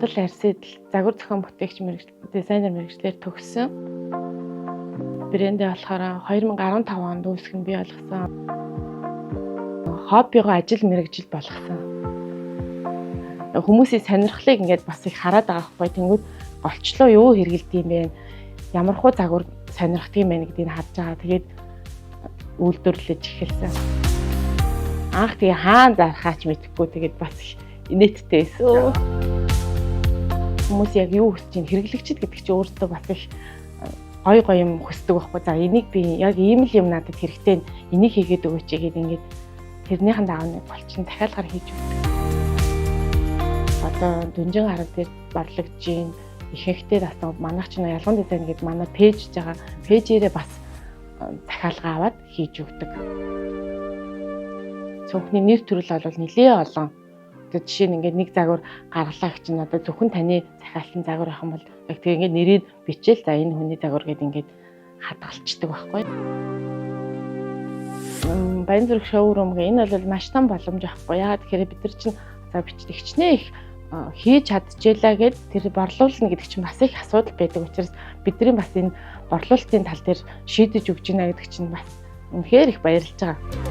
Худал арьсэдл загвар зохион бүтээгч мэргэжил, дизайнер мэргэжлээр төгссөн. Брэндээ болохоор 2015 онд үүсгэн бий болгосон. Хоббигоо ажил мэргэжил болгосон. Хүмүүсийн сонирхлыг ингээд бас их хараад байгаа байхгүй. Тэнгүүд голчлоо юу хэрэгэлдэг юм бэ? Ямар хуу загвар сонирхдаг юм бэ гэдгийг харж байгаа. Тэгээд үйлдвэрлэж эхэлсэн. Анх тэгээ хаан зархаач мэдэхгүй, тэгээд бас их инээдтэй байсан. Хүмүүс яг юу хүсэж чинь, хэрэглэгчид гэдэг чинь өөртөө бас их гой гой юм хүсдэг байхгүй. За, энийг би яг ийм л юм надад хэрэгтэй, энийг хийгээд өгөөч гэдэг, ингээд тэрнийхэн дагуу нэг голчин захиалгаар хийж өгдөг. Одоо дүнжин арга дээр борлогдож гин ихэнхдээ бас манайх чинь ялган дизайн гэдэг манай page байгаа. Page ээрээ бас захиалга аваад хийж өгдөг. Цүнхний нэр төрөл бол нэлээ олон. Одоо жишээ нь ингээд нэг загвар гаргалаа гэж чинь одоо зөвхөн таны захиалсан загвар байх юм бол яг тэг ингээд нэрийг бичээл, за, энэ хүний загвар гэд ингээд хадгалцдаг байхгүй. Баян зүрх showroom гэх энэ бол маш том боломж байхгүй. Яагаад гэхээр бид нар чинь за бичдэг их хийж чадчихлаа гэд тэр борлуулна гэдэг чинь бас их асуудал байдаг учраас бидний бас энэ борлуулалтын тал дээр шийдэж өгч байна гэдэг чинь бас үнэхээр их баярлж байгаа.